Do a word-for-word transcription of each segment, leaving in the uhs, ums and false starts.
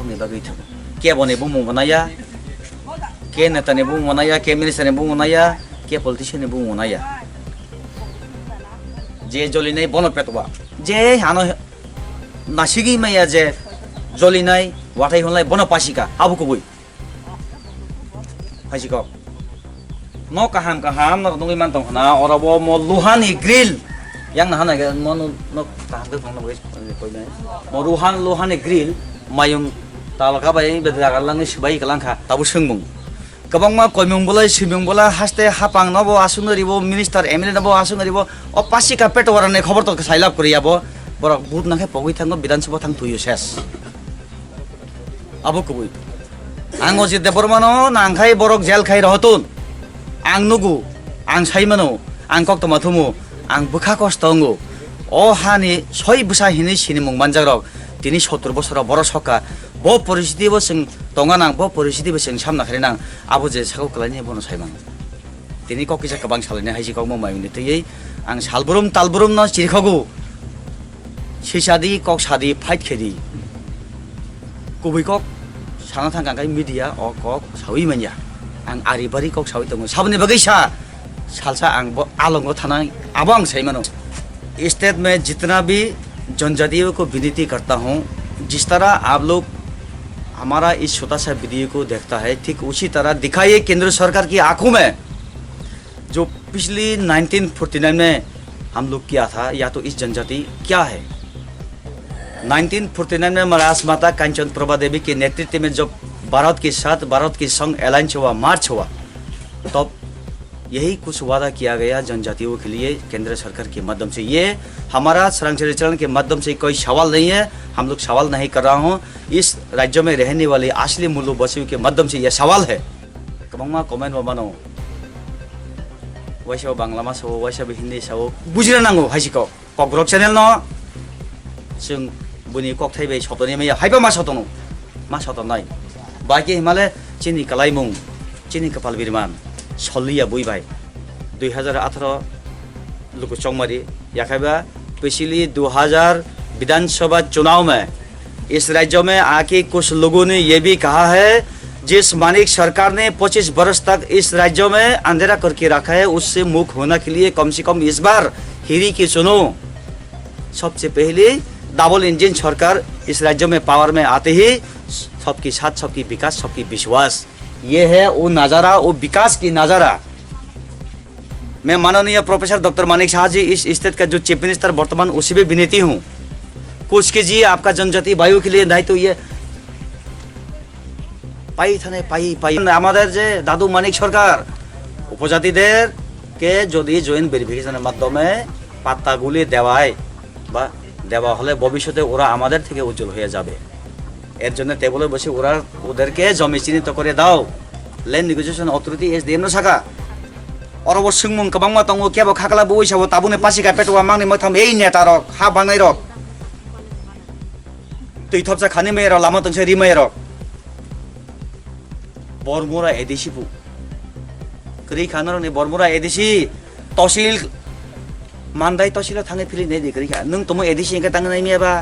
Ni bagwi thango. Kebo ni bumung bo naya, ke neta ni bumung bo naya, ke minister ni bumung bo naya, ke politician ni bumung bo naya. Je jolinai bono petwa, je ano nasigwi maya je jolinai wathai hwnlai bono pasika, abo kubui. Haisi kok. No kaham kaham no nugwi man tong khna, oro bo mo luhani grill. Yang na hana ge mo no, no kaham khe phang no bai koi nai. Mo luhan, luhani grill mayung talka bai be dagar langni sibai kalang kha, tabu swngmung. Kwbangma koimung bolai, swimung bolai, haste hapang no bo aswk no ribo, minister, M L A no bo aswk no ribo. O pasika peto warani khobor to sai lab kori abo. Borok but nang khe pogwi thango, Bidhan Sabha thang tuyo ses. Abo kubui. Ang Ajit Debbarma no nang khai borok jail khai rohotun. Ang nugu, ang sai mano, ang kok toma thumu, ang bwkha kosto wngo. O hani soi bwsa hinwi sinimung manjak rok, tini sottur bosoro borok sokha. Bo poristiti bo chwng tonga nang, bo poristiti bo chwng samna kharinang. Abo je saka kwlaini bono sai mano. Tini kok kisa kwbang salaini haisi kokmo mayungni twiwi ang salbrum talbrum no chirikhogo. Sisadi, kok sadi, fight khedi. Kubui kok sana thang kang kai media o kok sawi manya. Ang ari bari kok sawi tongo. Saboni bagwi sa salsa ang bo alongo thanai abo ang sai mano. State mein jitna bhi janjatiyo ko viniti karta hoon, jis tarah aap log hamara is chhota sa video ko dekhta hai, thik usi tarah dikhaiye kendra sarkar ki aankhon mein jo pichli nineteen forty nine mein hum log kiya tha, ya to is janjati kya hai. Nineteen forty nine mein Maharaj Mata Kanchan Prabha Devi ke netritw mein jab Bharat ke saath Bharat ke sangh alliance hua, march hua, tab यही कुछ वादा किया गया जनजातियों के लिए केंद्र सरकार के माध्यम से। ये हमारा सरांग चरिचरण के माध्यम से कोई सवाल नहीं है, हम लोग सवाल नहीं कर रहा हूँ। इस राज्य में रहने वाले असली मूलवासियों के माध्यम से ये सवाल है। Kwbangma comment bo mano. Waisa bo Bangla ma sao, waisa bo Hindi sao. Bujina nango hai si kok. Kokborok channel no chwng buni kokthai bai sotoni maya. Haiba ma sotono. Ma sotonai. Bai khe himale chini kalaimung, chini kwpal birman, soliya bui bai. Dui hazar atharo luku chongmari. Yakhaiba pichli du hazar Bidhan Sabha chunav mein इस राज्य में आके कुछ लोगों ने ये भी कहा है, जिस मानिक सरकार ने पच्चीस बरस तक इस राज्य में अंधेरा करके रखा है, उससे मुक्त होने के लिए कम से कम इस बार हिरी की सुनो। सबसे पहले डबल इंजन सरकार इस राज्य में पावर में आते ही सबके साथ, सबके विकास, सबके विश्वास। ये है वो नज़ारा, वो विकास की नज़ारा। मैं माननीय प्रोफेसर डॉक्टर मानिक साहा जी, इस स्टेट का जो चीफ मिनिस्टर वर्तमान, उसी भी विनती हूँ, कुछ कीजिए आपका जनजाति भाइयों के लिए, नहीं तो ये পাই থানে পাই পাই। আমাদের যে দাদু মানিক সরকার, উপজাতিদেরকে যদি জয়েন্ট ভেরিফিকেশনের মাধ্যমে পাত্তাগুলি দেওয়ায় বা দেওয়া হলে ভবিষ্যতে ওরা আমাদের থেকে উজ্জ্বল হয়ে যাবে। এর জন্য টেবলে বসে ওরা, ওদেরকে জমি চিহ্নিত করে দাও। Land Negotiation Authority, S D M no saka. Oro bo swngmung kwbangma tongo, kebo khakla bo uisa bo tabukni pasika peto wa mangni mwtham ei neta rok, ha bangnai rok. Twi thopsa khani maya rok, lama tongsa ri maya rok. Bormura A D C bu. Kwrwi kha norokni Bormura A D C. Tosil mandai tosilo thangwi philwi nai di kwrwi kha. Nwng tomo A D C hwnkhe tangwi nai miya ba?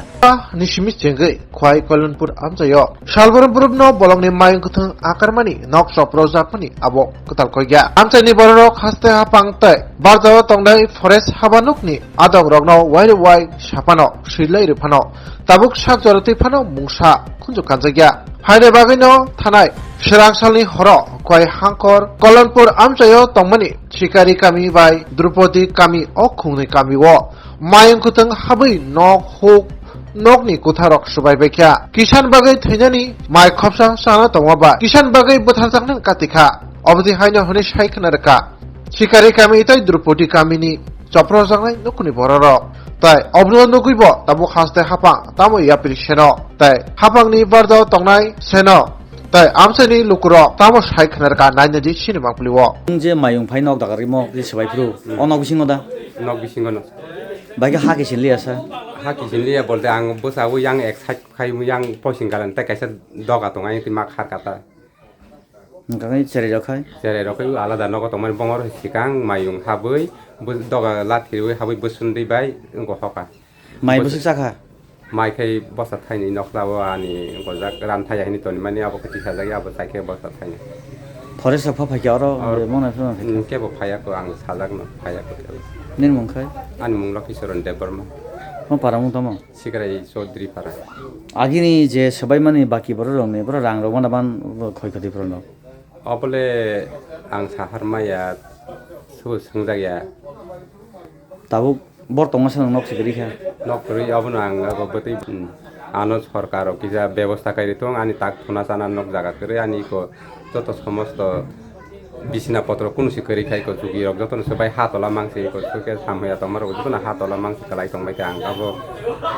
Ni simi chengwi khwai Koilanpur amchaio. Salborom borokno bolongni mayung kwthwng akarmani nok chopro jakmani abo kwtal koikya. Amchaini bororok haste hapang tei barjao tongnai forest habanukni adongrokno wairwi wai saphano swilai rwphano tabuk sak jora twi phano mungsa khunju kanjakya. Haini bagwino thanai swrangsalni horo kwai hangkor Koilanpur amchaio tongmani Sikari kami bai Drupadi kami o khungnwi kamio mayung kwthwng habwi nok huk nokni kwtharok swbai baikha. Kisan bagwi thwinani mai khopsa chana tongma bai kisan bagwi bwtharjaknani katikha. Oboni haino hwnwi sai khna rwkha Sikari kami tei Drupadi kamini choprojaknai nokni bororok. Tai obno nugwibo tabuk haste hapang tamo yapri seno. Tai hapangni barjao tongnai seno. Tai amchaini lukurok tamo sai khna rwkha naina di sini mangpili o. Nwng je mayung phai nok dagarimo je swbai phuru, o nok bisingo da? Nok bisingo no. Bai khe ha kisin liya sa? Ha kisin liya bolte ang bwsa o yang ek side khai yang posing galan tai kaisa doga tong ayang ti mak har kata. Hwnkhe cherai rok khai? Cherai rok khai alada nogo tongmani bongor sikang mayung habwi bw-, doga lathirwi habwi bwswndwi bai wngkha hoka. Mai bwswk chakha? Mai khai bosa thaini nokla o ani gojak ran thaya hini toni mani abo khe tisajak ya abo chai khe bosa thaini. Forest rok pha phaikha oro Or- mona phano phaikha. Hmm, kebo phaya ko ang sajak no phaya ko. Nini mung khai? Ani mung Lokhi Charan Debbarma. Mo para mung tamo? Sikrai Chaudhary para. Agini je swbaimani baki borok rokni borok rang rok mano ban khoi khati borok no. Obole ang sahar maya subu swngjak ya. Tabuk bor tongma se nwng nok sikiri kha. Nok kwrwi abono ang abo bwtwi, hmm, ano sorkar rok kisa bebosta kai tong ani tak thuna chana nok jaga kwrwi ani iko joto somosto bisina potro kunu si kwrwi khai ko chugi rok jotono se bai ha tola mangsi ko suke samhaya tongma rok jotono ha tola mangsi kalai tong bai kha ang abo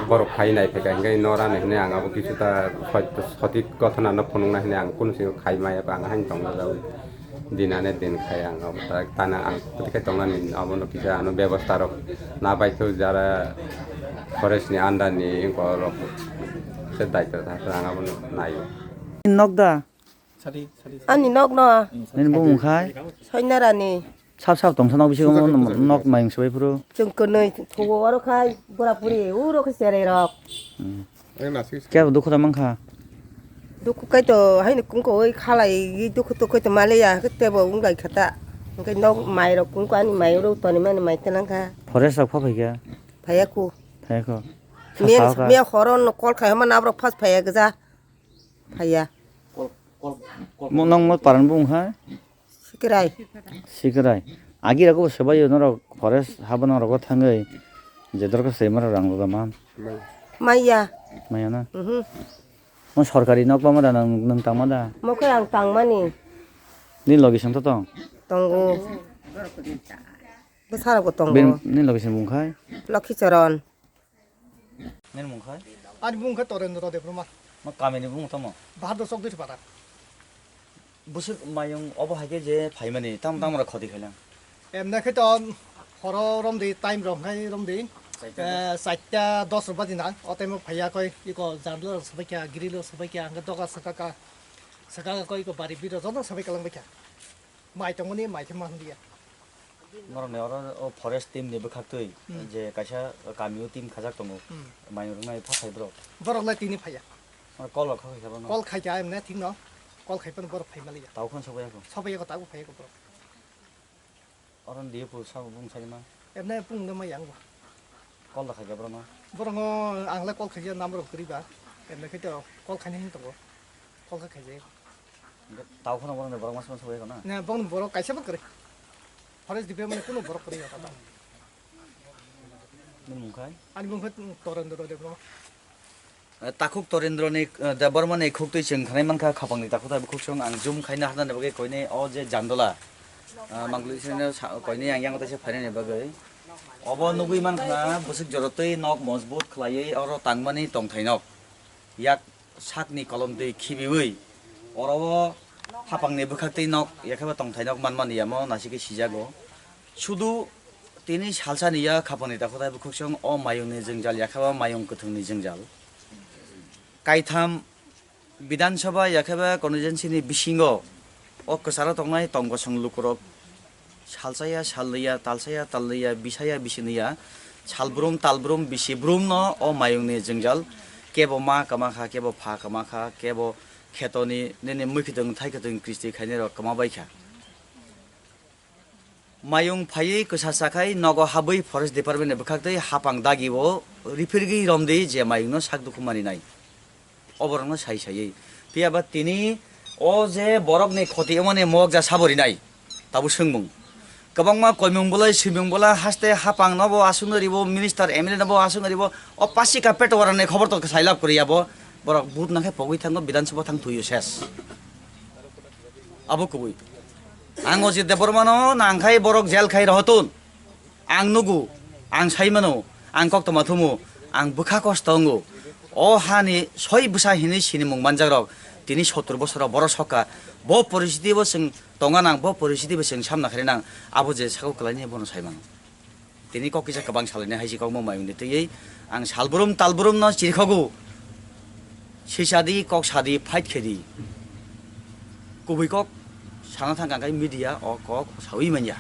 borok khai nai phai kha hingai nora nai hinui ang abo kisu ta sot-, sotik gothona no phunuk nai hinui ang kunu si khai maya ang haino tong jago. Din ane din khai ang abo ta-, tana ang kwtwi khai tongnani abono kisa ano bebosta rok na bai khe jara forest ni under ni wngkor rok se daityo ta ang abono naio. Nok da? Ani nok no. Nini bumung khai? Soinarani. Sap sap tongsa nok bisingo nok mayung swbai phuru. Chwng kwnwi thugo oro khai bura buri uro khe cherai rok. Kebo dukhu da mankha? Dukhu kai to haino kungko oi khalai dukhu to kai to maliya tebo wng lai kha ta. Hwnkhe nok mai rok kungko ani mai oro toni mani mai tenang kha. Forest rok pha phaikha? Phaiya ku. Phaiya ko. Miya Sasao kha. Miya horo no call khai hama nabrok first phaiya gja. Phaiya. Mo nang mo paran bung hai? Sikrai. Sikrai. Agi rago sebai yo norok forest habo norok thangwi je dorkar se mara rang roga man. Maya. Maya na? Mhm. Mo sorkari nok pama da nang, nang tangma da? Mo khe ang tangmani. Ni logi song to tong? Tongo. Bwsarok bo tongo. Bin, ni logi song bung khai? Lokhi Charan. Nini mung khai? Ani mung khe Torendra Debbarma. Ma kamini bung tamo? Bahador Chokdiri Para. Bwswk mayung obo hai khe je phaimani tam tam rok khoti khailang. Emne khe to horo romdi time rok khai romdi. Chaita Eh, dos. Chaita dos rok baji nang. O time o phaiya koi iko jandla rok sabai kya, grill rok sabai kya, hwnkhe doga saka ka. Saka ka koi iko bari biro joto sabai kalang bai kya. Mai tongmani mai khe manliya. Norokni oro o forest team ni bwkhaktwi Hmm. je kaisa kamio team khajak tongo, Hmm. mayung rwknai pha phai borok. Borok lai tini phaiya. Oro call rok kha khaikha bono. Call khaikha emne thikno. Call khai phano borok phai maliya. Tau khon sokya kho. Sokya kho, tabo phaiya kho borok. Oro D F O sabo bung sai ma. Emne bung no ma yang bo. Call da khaikha borokno? Borokno ang le call khaikha number rok kwrwi ba. Emne khe to call khaini hin tongo. Call kha khaijak. Hwnkhe tau kheno borokni borok masa masa bai kheno? Ne, borokni borok kaisa bo kwrwi. Forest department ni kunu borok kwrwi ya tata. Nini mung khai? Ani mung khai Torendra Debbarma. Eh, takhuk Torendra ni, eh, Debbarma ni khuktwi chwng khanai mankha khapang ni takhuk tai bukhuk chwng ang zoom khaina hwnani bagwi koinai o je jandola. Ah, mangli sini sa-, koinai ang yang tai se phainani bagwi. Obo nugwi mankha bwswk jorotwi nok mojbut khlaiwi oro tangmani tongthai nok. Yak sakni kolomtwi khibiwi oro o hapangni bwkhaktwi nok yakheba tongthai nok manmani yamo nasikhe sijago. Sudu tini salsani ya khapangni takhutai bwkhukchung o mayungni jwngjal yakheba mayung kwthwngni jwngjal. Kaitham Bidhan Sabha yakheba constituency ni bisingo o kwcharo tongnai tong kosong lukurok Salsaya, salliya, talsaya, talliya, bisaya, bisiniya, salbrum, talbrum, bisibrum no o mayung ni jwngjal, kebo ma kwma kha, kebo pha kwma kha, kebo kheto ni nini mwkhitwng thaikitwng kristi khainai rok kwma bai kha. Mayung phaiwi kwsa chakhai nogo habwi forest department ni bwkhak twi hapang dagi o ripirgwi romdi je mayung no sak dukhu mani nai. Oborokno sai saiwi. Phiya ba tini o je borokni khoti wngmani mokja sabo rinai, tabuk swngmung. Kwbangma koimung bolai, swimung bola haste hapang nobo aswkno ribo, minister, M L A nobo aswkno ribo. O pasika peto warani khobor to sai lab kwrwi abo. Borok vote nangkhe pogwi thango, Bidhan Sabha thang thuio ses. Abo kubui. Ang o je Debbarmano nangkhai borok jail khai rohotun. Ang nugo, ang sai mano, ang koktwma thumo, ang bwkha kosto wngo. O hani soi bwsa hinwi sinimung manjak rok, tini sottur bosoro borok sokha. Bo poristiti bo chwng tonga nang, bo poristiti bo chwng samna khainai nang, abo je saka kwlaini bono sai mano. Tini kok kisa kwbang salaini hai si kokmo mayungni twiwi ang salbrum talbrumno chirikhogo. Sisadi, kok sadi, fight khedi. Kubui kok sana thangkha khe media o kok sawi manya.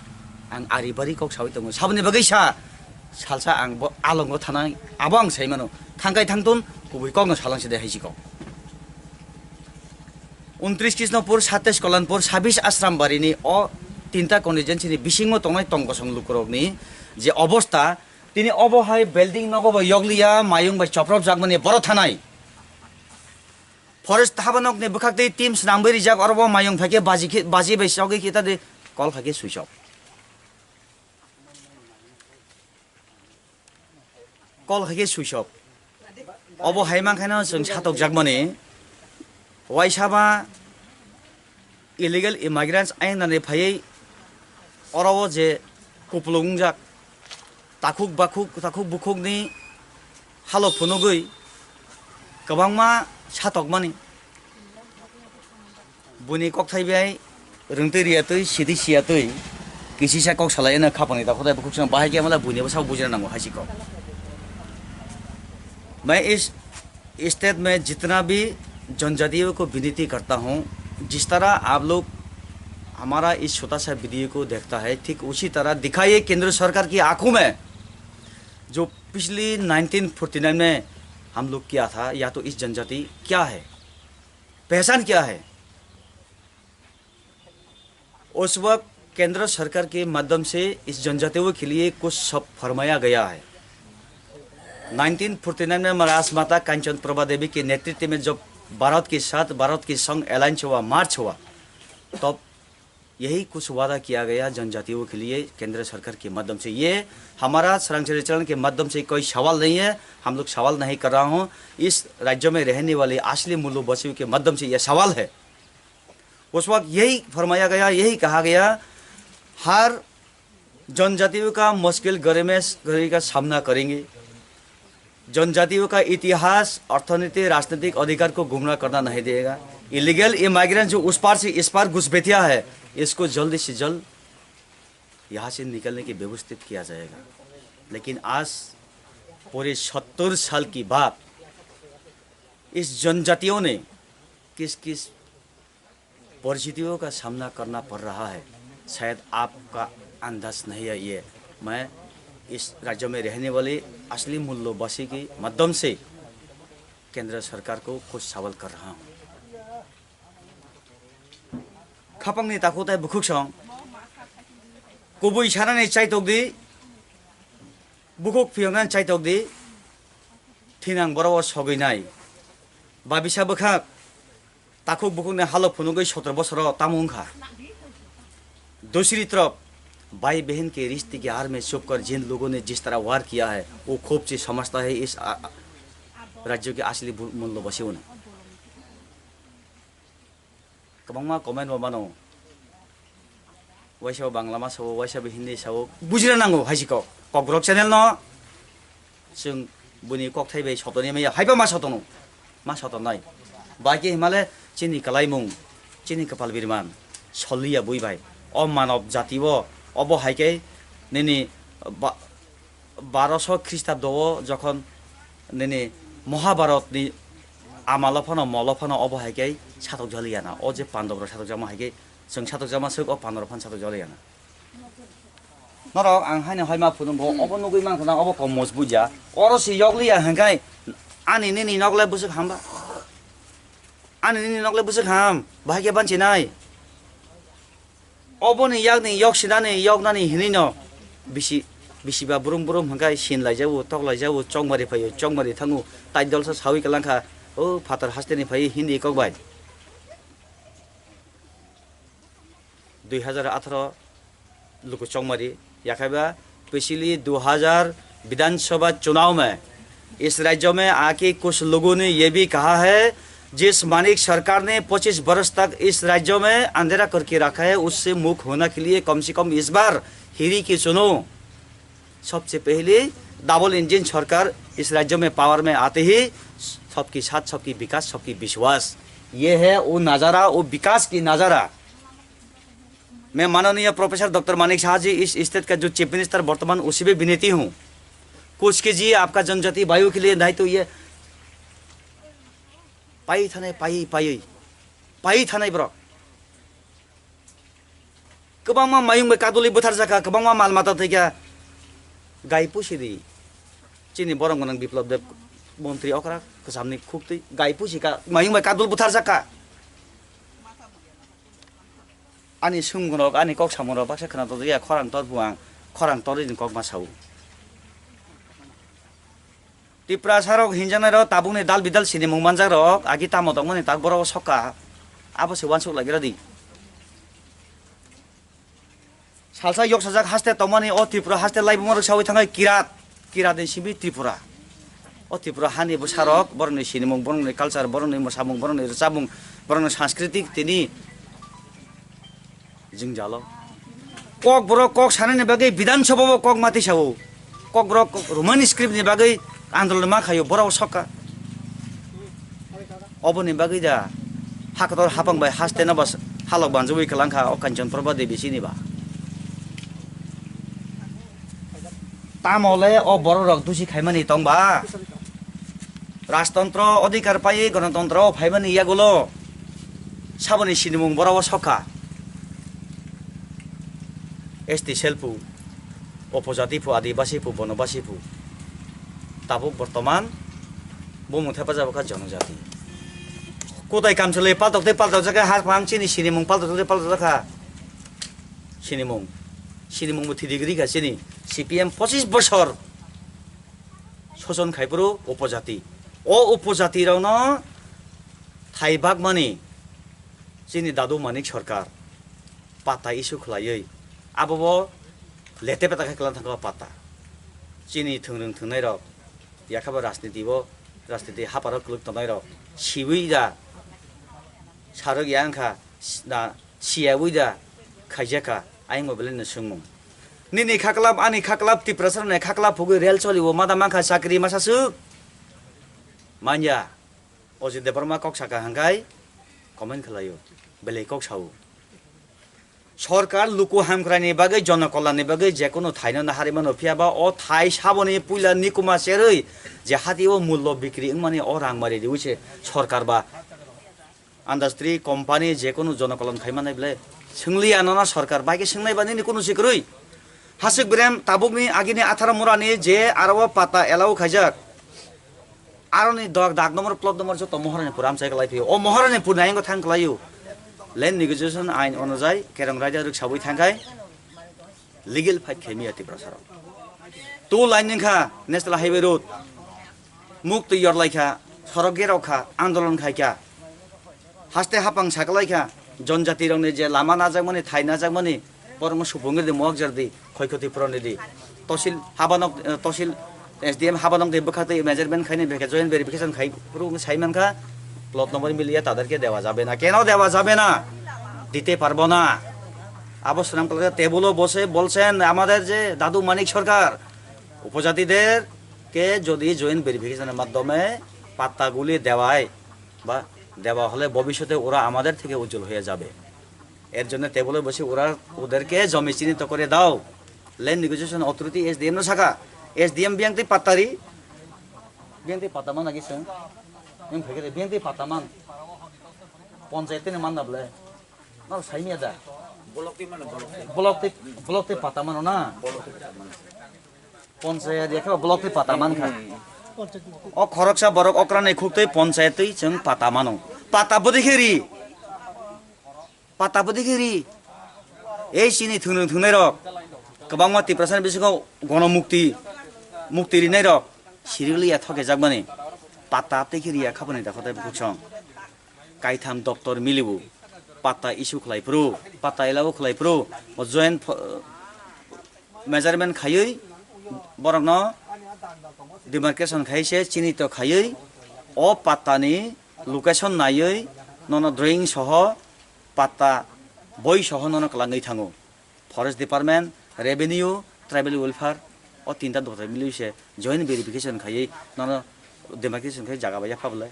Ang ari bari kok sawi tongo. Saboni bagwi sa Salsa ang bo alongo thanai, abo ang sai mano. Thangkai thangtun kubui kokno salangsi de hai si kok. Untris Krishnapur, satais Kalanpur, sabis Asrambari ni o tinta constituency ni bisingo tongnai tong kosong lukurokni je obostha, tini obo hai building nogo bo yokliya, mayung bai choprop jakmani boro thanai. Forest habanokni bwkhaktwi team swnamwi rijak, oro bo mayung phaikhe baji khe, baji bai chogwi khe ta de kol phaikhe swisok. Kol hai khe swisok. Obo hai mankhaino chwng satokjakmani. Waisa ba illegal immigrants ayang nani phaiwi oro o je kupulung wngjak, takhuk bakhuk, takhuk bukhukni halok phunugwi kwbangma satokmani. Buini kokthai bai rwngtwi riyatwi, sidi siyatwi, kisisa kok salai eno khapangni dakhotai bukhuk song bahai khe mala buini bwsao bujina nango hai si kok. मैं इस स्टेट में जितना भी जनजातियों को विनती करता हूँ, जिस तरह आप लोग हमारा इस छोटा सा वीडियो को देखता है, ठीक उसी तरह दिखाइए केंद्र सरकार की आंखों में जो पिछली नाइनटीन फोर्टी नाइन में हम लोग किया था, या तो इस जनजाति क्या है, पहचान क्या है। उस वक्त केंद्र सरकार के माध्यम से इस जनजातियों के लिए कुछ सब फरमाया गया है। नाइनटीन फोर्टी नाइन में राजमाता कांचन प्रभा देवी के नेतृत्व में जब भारत के साथ भारत के संग अलायंस हुआ, मार्च हुआ, तब यही कुछ वादा किया गया जनजातियों के लिए केंद्र सरकार के माध्यम से। ये हमारा सरांग चरण के माध्यम से कोई सवाल नहीं है, हम लोग सवाल नहीं कर रहा हूँ। इस राज्य में रहने वाले असली मूल बसियों के माध्यम से यह सवाल है। उस वक्त यही फरमाया गया, यही कहा गया, हर जनजातियों का मुश्किल घड़ी में, घड़ी का सामना करेंगे। जनजातियों का इतिहास, अर्थनीति, राजनीतिक अधिकार को गुमराह करना नहीं देगा। इलीगल इमाइग्रेंट जो उस पार से इस पार घुसपैठिया है, इसको जल्दी से जल्द यहाँ से निकलने की व्यवस्थित किया जाएगा। लेकिन आज पूरे सत्तर साल की बाद इस जनजातियों ने किस किस परिस्थितियों का सामना करना पड़ रहा है, शायद आपका अंदाज नहीं है ये। मैं इस राज्य में रहने वाले असली मूल्यवासी के माध्यम से केंद्र सरकार को कुछ सवाल कर रहा हूँ। Khapangni takhuk tai bukhuk song, kubui sanani chaitok di, bukhuk phiyoknani chaitok di, thinang borok o sogwi nai. Babisa bwkhak, takhuk bukhukni halok phunugwi sotro bosoro tamo wngkha. दूसरी तरफ भाई बहन के रिश्ते के आड़ में छुपकर जिन लोगों ने जिस तरह वार किया है, वो खूब से समझता है इस आ, आ, राज्य के असली बु- मूल्य बसियों ने। Kwbangma comment bo mano. Waisa bo Bangla ma sao, waisa bo Hindi sao. Bujina nango hai si kok. Kokborok channel no. Chwng buni kokthai bai sotoni maya. Haiba ma sotono. Ma sotonai. Ba khe himale chini kalaimung, chini kapal birman. Soliya bui bai. O manob jati bo. Obo hai khe nini ba- Baroso Khristabdo o jokhon nini Mohabharat ni amalo phano molo phano obo hai khe satok jali yana. O je Pandab rok satok jama hai khe chwng satok jama swk o Pandab rok phano satok jali yana. Norok ang haino hai ma phunukgo, obo nugwi mankha na obo kom mojbut ya. Oro se yokliya hwnkhe ani nini nok le bwswk hamba? Ani nini nok le bwswk ham? Bahai khe banchi nai. Oboni yakni yok sinani yoknani hinwi no bisi, bisiba brum brum hwnkhe sin laijago, tok laijago, chokmari phaio, chokmari thango, tai dolsa sawi kalangkha, o phatar hasteni phaiwi Hindi kok bai. Dui hazar atharo luku chokmari yakhaiba, पिछली दो हज़ार विधानसभा चुनाव में इस राज्य में आके कुछ लोगों ने ये भी कहा है, जिस मानिक सरकार ने पच्चीस वर्ष तक इस राज्य में अंधेरा करके रखा है, उससे मुक्त होने के लिए कम से कम इस बार हिरी की सुनो। सबसे पहले डबल इंजन सरकार इस राज्य में पावर में आते ही सबकी साथ, सबकी विकास, सबकी विश्वास, ये है वो नज़ारा, वो विकास की नज़ारा। मैं माननीय प्रोफेसर डॉक्टर मानिक साहा जी, इस स्टेट का जो चीफ मिनिस्टर वर्तमान, उसी भी विनती हूँ, कुछ कीजिए आपका जनजाति भाइयों के लिए, नहीं तो ये pai thanai, pai, pai, pai thanai borok. Kwbangma mayung bai kadulwi bwtharjakha, kwbangma mal mata thwikha. Gai pusi di. Chini borok gwnang Biplop Deb montri okra kwchamni khuktwi gai pusi ka mayung bai kadul butharjak ka. Ani sumung rok, ani kok samung rok baksa khwna tongjakya, khorang tor buang, khorang torwi ni kok ma sao. Tiprasa rok hinjaknai rok tabukni dal bidal sinimung manjak rok, agi tamo tongmani tak borok o sokha, abo se uansuk lai gra di. Salsa yoksajak haste tongmani o Tripura haste laibuma rok sawi thangai kirat, kirat ni simi Tripura. O Tripura hani bwsarok borokni sinimung, borokni culture, borokni mwsamung, borokni rwchapmung, borokni sanskritik tini jwngjalo. Kokborok kok sanani bagwi Bidhan Sabha o kok mati sao. Kokborok Roman script ni bagwi andolon ma khaio, borok sokha. Oboni bagwi da hakotor hapang bai haste no ba halok banjagwi kwlangkha o Kanchan Prabha Devi chini ba. Tamo le o borok rok dusi khaimani tong ba? Rajtontro odhikar paiwi gonotontro o phaimani yagulo saboni sinimung borok o sokha. S T selpu, upojati phu, adibasi phu, bonobasi phu. Tabuk bortoman bumung thepajak kha jonojati. Kotai kamchwlwi paltok tei paltok jakha, haphang chini sinimung paltok tei paltok jakha. Sinimung, sinimung bo thidi gri kha chini C P M pochis bosor. Soson khai phuru upojati. O upojati rokno thai bakmani chini Dadu Manik Sarkar pata issue khwlaiwi abo bo lete peta khe kwlwng thangkha o pata. Chini thwngrwng thwngnai rok yakhabo rajniti o, rajniti haparo kwlwk tongnai rok siwi da sarok ya wngkha, na siyawi da khaijak kha, ayang bo belai no swngmung. Nini khaklap, ani khaklap, Tiprasa rokni khaklap phugwi rel choli o, mada mankha chakri masa swk manya. Ajit Debbarma kok saka hangkai comment khlaio, belai kok sao. Sorkar luku hamkrai ni bagwi, jonokollan ni bagwi jekunu thaino naharwi mano, phiya ba o thai saboni puila nikuma cherwi je hati o mullo bikri wngmani o rang mari riwi se sorkar ba Industry, company, jekunu jonokolon khai manai ble. Swngliya nono sorkar, bai khe swngnai ba nini kunu si kwrwi. Hasik berem tabukni agini atharo murani je aro o pata allow khaijak. Aroni dok dak nomor, plot nomor joto Maharani pur amchai kwlai phio. O Maharani pur nai wngkha thang kwlaio. Land negotiation ain onojai kerong raida rwk sabwi thangkhai. Legal fight khaimaya Tiprasa rok. Two line wngkha National Highway Road. Muk twi yorlai kha, sorok gerok kha, andolon khai kha. Haste hapang saklai kha, jonjati rokni je lama najakmani, thai najakmani, borokno supungwi di, muak jar di, khoi khoti puron di. Tosil habanok, eh, tosil S D M habanok de bwkha twi measurement khaini bekhe joint verification khai phuru sai mankha, plot number miliya taderke dewa jabe na. Keno dewa jabe na? Dite parbo na. Abo swnam kala table o bose bolsen amader je Dadu Manik Sarkar, upojatider ke jodi joint verification er maddhome patta guli dewai ba dewa hole bhobishote ora amader theke ujjol hoye jabe. এর জন্য টেবলে বসে ওরা ওদেরকে জমি চিহ্নিত করে দাও। Land Negotiation Authority S D M no saka. S D M biyang tei patta ri. Biyang tei patta man agi seng. Yang phege biyang tei patta man. Panchayat ni man na ble. Nor saimia da. Block tei mano, block tei. Block tei, block tei patta mano na. Panchayat ya khe block tei patta man kha. O khoroksa borok okra ni khuk tei panchayat tei chwng patta mano. Patta bwdwi khe ri. Patta bwdwi khe ri. Ei chini thwngrwng thwngnairok kwbangma Tiprasani bisingo gono mukti, mukti rinairok sirikliya thokejakmani patta tei khe riya khabani dakhotai bukhuk song. Kaitham doptor milibu patta issue khlai phuru, patta elabo khlai phuru, o joint pho-, measurement khaiwi borokno demarcation khai se chinito khaiwi o pattani location naiwi nono drawing soho patta boi soho nono kwlangwi thango. Forest Department, Revenue, Tribal Welfare o tinta doptor miliwi se joint verification khaiwi nono demarcation khai jaga bai yapha bwlai.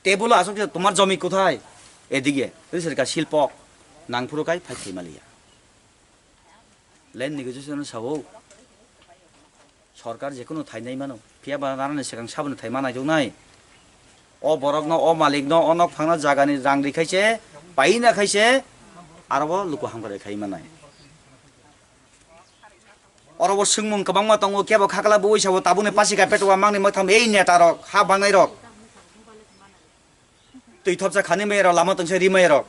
Table o aswk se tomar jomi kothai? Edige, ri serka silpok nangphuru kai phai thai maliya. Land negotiation sao. Sorkar jekunu thai nai mano. Phiya ba narani swkang saboni thai ma naijaknai. O borokno, o malikno, o nok phangno jagani rang ri khaise, paina khaise, aro bo luku hamkrai khai manai. Oro bo swngmung kwbangma tongo, kebo khakla bui sabo tabukni pasi ka petuwa mangni mwtham ei neta rok, ha bangnai rok. Twi thopsa khani maya rok, lama tongsa ri maya rok.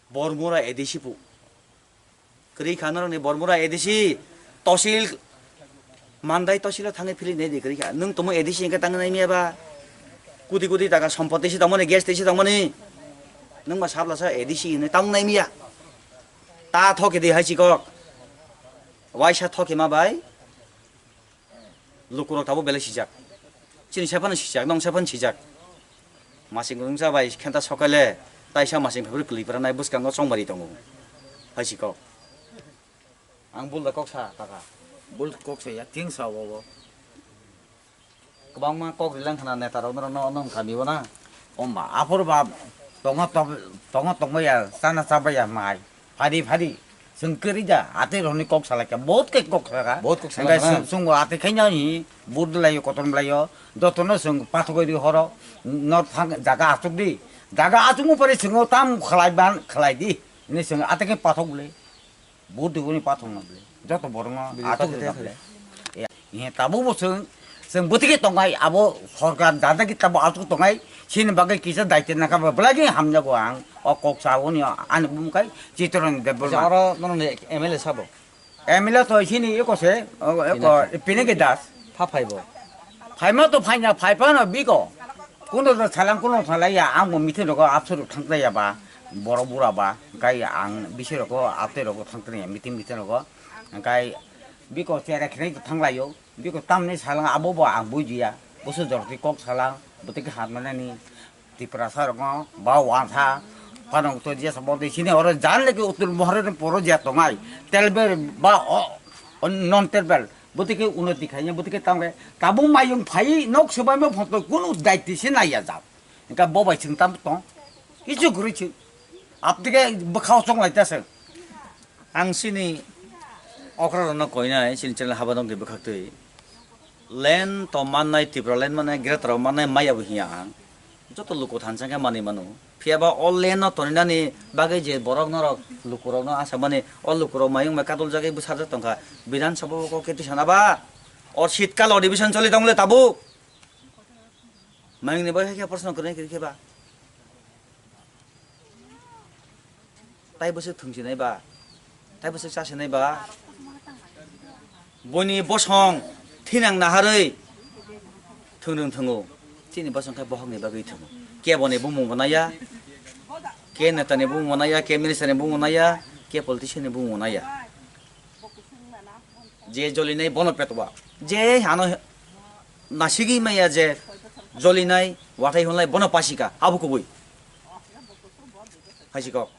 Bormura A D C pu. Kwrwi kha norokni Bormura A D C, tosil, Mandai tosilo thangwi philwi nai di kwrwi kha. Nwng tongmo A D C hwnkhe tangwi nai miya ba? Koti koti taka sompoti se tongmani, gas twi se tongmani. Nwng ba sablasa A D C hwnwi tangwi nai miya. Ta thoki di hai chikok. Waisa thoki ma bai. Lukurok tabuk belai sijak. Chini saphano sijak, nong saphano sijak. Masing rungsa bai khenta sokele, taisa masing phaiphuru kwlwi pranai bwskango chongbari tongo. Hai si kok. Ang bul da kok sa taka. Bul kok sa ya, ting sa wo wo. Kwbangma kok rilang khna neta rok norok no, no kami bo na. Oma, aphuru ba tongo tong-, tongo tongba ya, chana chaba ya mai. Phari phari. Chwng kwrwi da, atwi rokni kok salai kha, bahut khe kok salai kha. Bahut kok salai kha na? Hwnkhe chwng, chwng bo atwi khaina hi, vote laio, kotor laio, jotono chwng pathogwi rwi horo, no thang, jaga achuk di. Jaga achukma pore chwng tam khlai ban, khlai di. Hwnwi chwng atwi khe pathok le. Vote rwgwi pathok na le. Joto borok no achuk rwna le. He, tabuk bo chwng, chwng bwtwi khe tongnai, abo sorkar jada ki tabuk achuk tongnai, chini bagwi kisa daitya nangkha, belai khe hamjago ang, o kok sa oni ani bumung kai Chittaranjan Debbarma. Acha, oro norokni M L A sabo? M L A to chini eko se, o, eko Pinaki. Pinaki Das. Pha phaibo? Phaima to phaina, phaiphano biko. Kuno to salang, kuno salai ya, ang bo meeting rogo absor thangta ya ba, borok bura ba, kai ang bisi rogo, atwi rogo thangta ya, meeting, meeting rogo. Kai biko chera khinai to thanglaio. Biko tamni salang abo bo ang bujiya. Busu jorti kok salang, bwtwi khe hamnani Tiprasa rokno ba wansa, panong to jesa bo de sini oro jan leke utul mohore ni poro je tongai. Telbel ba o, o non telbel. Bwtwi khe unoti khaina, bwtwi khe tamre. Tabuk mayung phai nok sobai mo photo kunu daiti se naiya jak. Engka bo bai chwng tam tong. Kichu gurui chwng. Aptike bwkhao chonglai ta se. Ang chini okra rokno koinai, chini channel haba nokni bwkhaktwi. Land to mannai, Tripura land mannai, greater o mannai maya bo hiya ang. Joto luku thansa khe manwi mano. Phiya ba o land no toninani bagwi je borok norok lukurokno asa mani, o lukurok mayung bai kadul jagwi bwsarjak tongkha. Bidhan Sabha o kok khe tisana ba? O shitkal o division choli tongle tabuk. Mayung ni bai khe proshno kwrwi kwrwi khe ba? Tai bwswk thwngsinai ba? Tai bwswk chasinai ba? Buini bosong thinang naharwi thwngrwng thwngo. Chini bosong khe bohokni bagwi thwngo. Keboni bumung bo naiya, ke netani bumung bo naiya, ke minister ni bumung bo naiya, ke politician ni bumung bo naiya. Je jolinai bono petwa. Je ano nasigwi maya je jolinai wathai hwnlai bono pasika abo kubui. Haisi kok.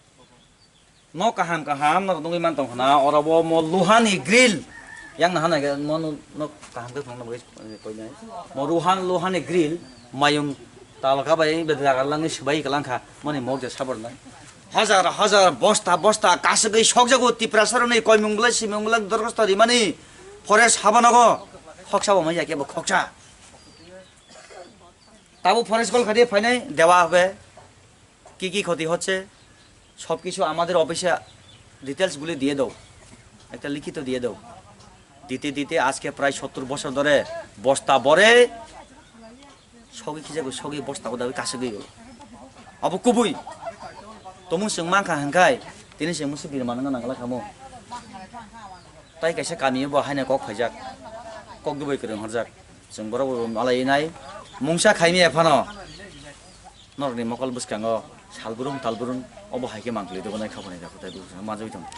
No kaham kaham no nungwi man tong khna oro bo mo luhani grill. Yang nahana ge mo no, no kaham khe phang no bagwi koinai. Mo ruhan luhani grill mayung talka bai be dagar langwi swbai kwlangkha. Mani mok je sabar nai. Hajar hajar bosta bosta kasugwi sokjago Tiprasa rokni koimung belai simung belai dorkhosto rimani forest habanogo khoksa bo manya kebo khoksa. Tabuk forest call khadi phainai dewa hobe ki ki khoti hocche sab kichu amader office e details guli diye do, ekta likhito diye do. Dite dite ajke prai sottor bochor dhore bosta bore sogwi khijago, sogwi bosta o dawi kasugwi o. Abo kubui. Tomung chwng mankha hwnkhai, tini chwng musi birma nangna nangla khamu. Tai kaisa kami o bo haino kok phaijak. Kok dubui kwrwng horjak. Chwng borok bo malai nai. Mungsa khaimi ephano. Norokni mokol bwskango salbrum talbrum obo hai khe mankli dogonai khaphani dakhutai bwskango manjagwi tongo.